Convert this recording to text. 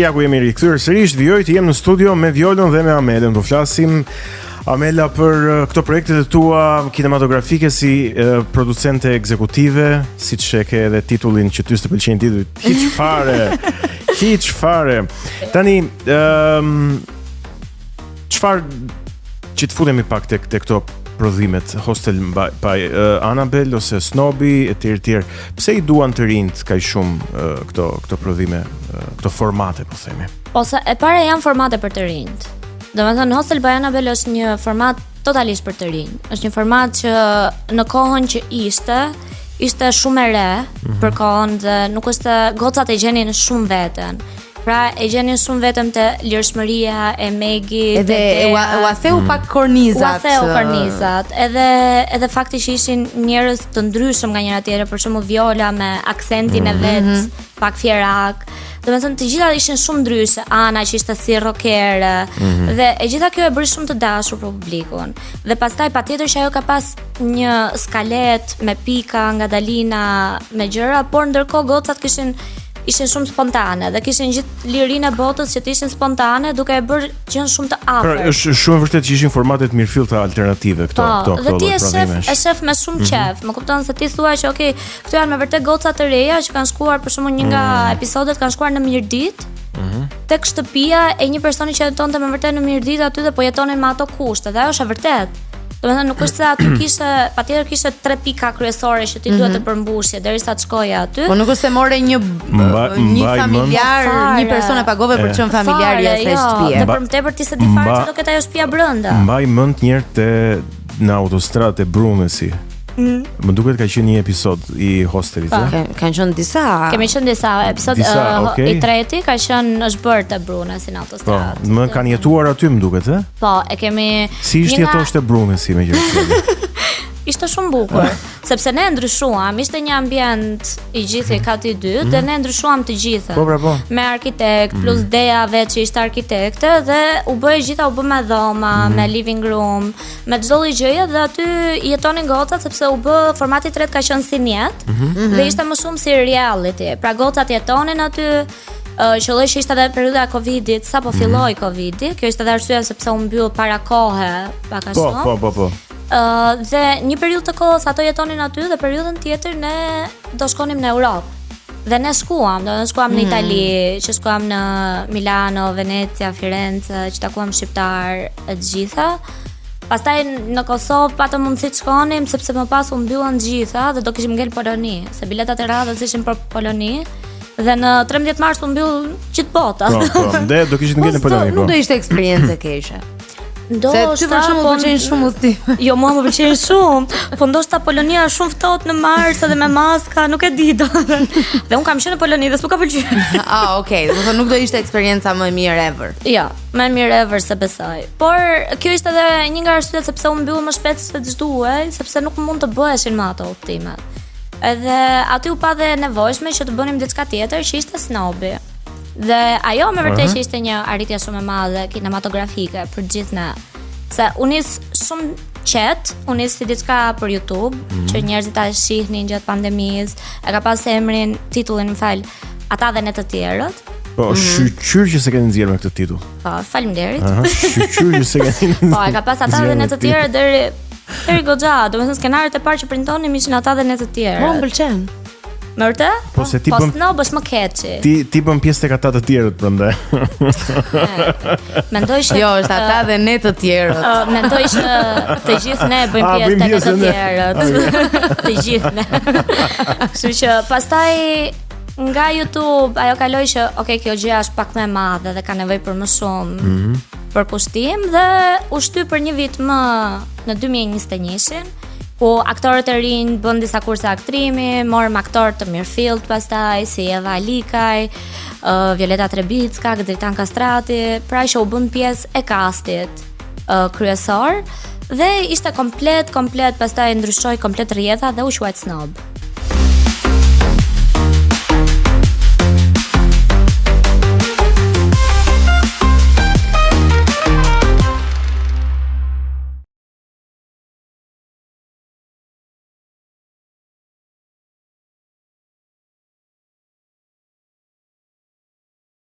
ja ku jemi rikthyer sërish, vijoj të jem në studio me Violën dhe me Amelën. Po flasim Amela për eh, këto projektet e tua kinematografike si eh, producente ekzekutive, siç e ke edhe titullin që ty s'të pëlqejnë titujt, hiç fare. Hiç fare. Tani, ëm um, çfarë që të futemi pak tek tek këto prodhimet Hostel by, by uh, Annabel ose Snobi etj etj. Pse i duan të rinjtë kaq shumë uh, këto këto prodhime, uh, këto formate po themi? Ose e para janë formate për të rinjtë. Domethënë Hostel by Annabel është një format totalisht për të rinj. Është një format që në kohën që ishte, ishte shumë e re mm -hmm. për kohën dhe nuk është se gocat e gjenin shumë veten. Pra e gjenin shumë veten te lirshmëria e Megi, Edhe e ua, ua theu mm. pak kornizat. Ua theu kornizat. Edhe edhe fakti që ishin njerëz të ndryshëm nga njëra tjetra, për shembull Viola me aksentin mm. e mhm. vet, mm -hmm. pak fierak. Domethënë të gjitha ishin shumë ndryshe, Ana që ishte si rockere mm -hmm. dhe e gjitha kjo e bëri shumë të dashur për publikun. Dhe pastaj patjetër që ajo ka pas një skaletë me pika nga Dalina me gjëra, por ndërkohë gocat kishin ishin shumë spontane dhe kishin gjithë lirinë e botës që të ishin spontane duke e bërë gjën shumë të afërt. Pra është shumë e vërtetë që ishin formate të mirëfillta alternative këto po, këto këto. Dhe ti e shef e shef me shumë mm -hmm. qejf. Më kupton se ti thua që okay, këto janë me vërtet goca të reja që kanë shkuar për shembull një nga mm. episodet kanë shkuar në Mirditë. Mm -hmm. Tek shtëpia e një personi që jetonte me vërtet në Mirditë aty dhe po jetonin me ato kushte dhe ajo është e vërtetë. Domethënë nuk është se aty kishte, patjetër kishte tre pika kryesore që ti mm -hmm. duhet të mhm. përmbushje derisa të shkoje aty. Po nuk është se more një Mba, një familjar, një person e pagove për të qenë familjar i asaj jo, shtëpie. Dhe për më tepër ti s'e di fare çfarë do ketë ajo shtëpia brenda. Mbaj mend një herë te në autostradë te Brunesi. Mm. Më duket ka qenë një episod i hostelit, po. ëh? Kanë qenë disa. Kemi qenë disa episod disa, uh, okay. i treti ka qenë është bërë te Brunesi në autostradë. Po, më kanë jetuar aty më duket, ëh? Po, e kemi Si ishte nga... jetosh te Brunesi me gjë? Ishte shumë bukur, sepse ne ndryshuam, ishte një ambient i gjithë i kati i dytë mm. dhe ne ndryshuam të gjithën. Po, pra, po. Me arkitekt, mm. plus Dea vetë që ishte arkitekte dhe u bë e gjitha u bë me dhoma, mm. me living room, me çdo lloj gjëje dhe aty jetonin gocat sepse u bë formati i tretë ka qenë si në jetë mm -hmm. dhe ishte më shumë si reality. Pra gocat jetonin aty, uh, qëlloi që ishte edhe periudha e Covidit, sapo mm -hmm. filloi Covidi, kjo ishte edhe arsyeja sepse u mbyll para kohe, pak a po, shumë. Po, po, po, po. Uh, dhe një periudhë të kohës ato jetonin aty dhe periudhën tjetër ne do shkonim në Europë. Dhe ne shkuam, do ne shkuam në mm. Itali, që shkuam në Milano, Venecia, Firenze, që takuam shqiptar e të gjitha. Pastaj në Kosovë patëm mundësi të shkonim sepse më pas u mbyllën të gjitha dhe do kishim ngel Poloni, se biletat e radhës ishin për Poloni. Dhe në 13 mars u mbyll gjithë bota. Po, po, dhe do kishit ngel në Poloni, po. Nuk do ishte eksperiencë e keqe. Ndoshta, Se ty për shembull po, pëlqejnë shumë udhëtimet. Jo, mua më pëlqejnë shumë, po ndoshta Polonia është shumë ftohtë në mars edhe me maska, nuk e di domethënë. Dhe un kam qenë në Poloni dhe s'më ka pëlqyer. ah, okay, do të thonë nuk do ishte eksperienca më e mirë ever. Jo, më e mirë ever s'e besoj. Por kjo ishte edhe një nga arsyet sepse u mbyll më shpejt se ç'duhej, sepse nuk mund të bëheshin më ato udhëtime. Edhe aty u pa dhe e nevojshme që të bënim diçka tjetër që ishte snobi. Dhe ajo me vërtet që ishte një arritje shumë e madhe kinematografike për të gjithë ne. Se u nis shumë qet, u nis si diçka për YouTube, mm -hmm. që njerëzit ta shihnin gjatë pandemisë, e ka pas emrin, titullin, më fal, ata dhe ne të tjerët. Po, mm -hmm. shyqyr që s'e keni nxjerrë me këtë titull. Po, faleminderit. Aha, shyqyr që s'e keni. Po, e ka pas ata dhe ne të tjerët deri deri goxha, domethënë skenarët e parë që printonim ishin ata dhe ne të tjerët. Po, më pëlqen. Me vërtet? Po se ti po, bën snob është më keqi. Ti ti bën pjesë tek ata të tjerët prandaj. Mendoj që Jo, është ata dhe ne të tjerët. Uh, mendoj që të gjithë ne bëjmë pjesë tek të tjerët. Të gjithë ne. Kështu që pastaj nga YouTube ajo kaloi që ok, kjo gjë është pak më e madhe dhe ka nevojë për më shumë. Mm -hmm. Përkushtim dhe u shty për një vit më në 2021-shin ku aktorët e rinj bën disa kurse aktrimi, morëm aktorë të mirëfilltë pastaj si Eva Alikaj, uh, Violeta Trebicka, Dritan Kastrati, pra që u bën pjesë e kastit uh, kryesor dhe ishte komplet komplet pastaj ndryshoi komplet rrjedha dhe u quajt snob.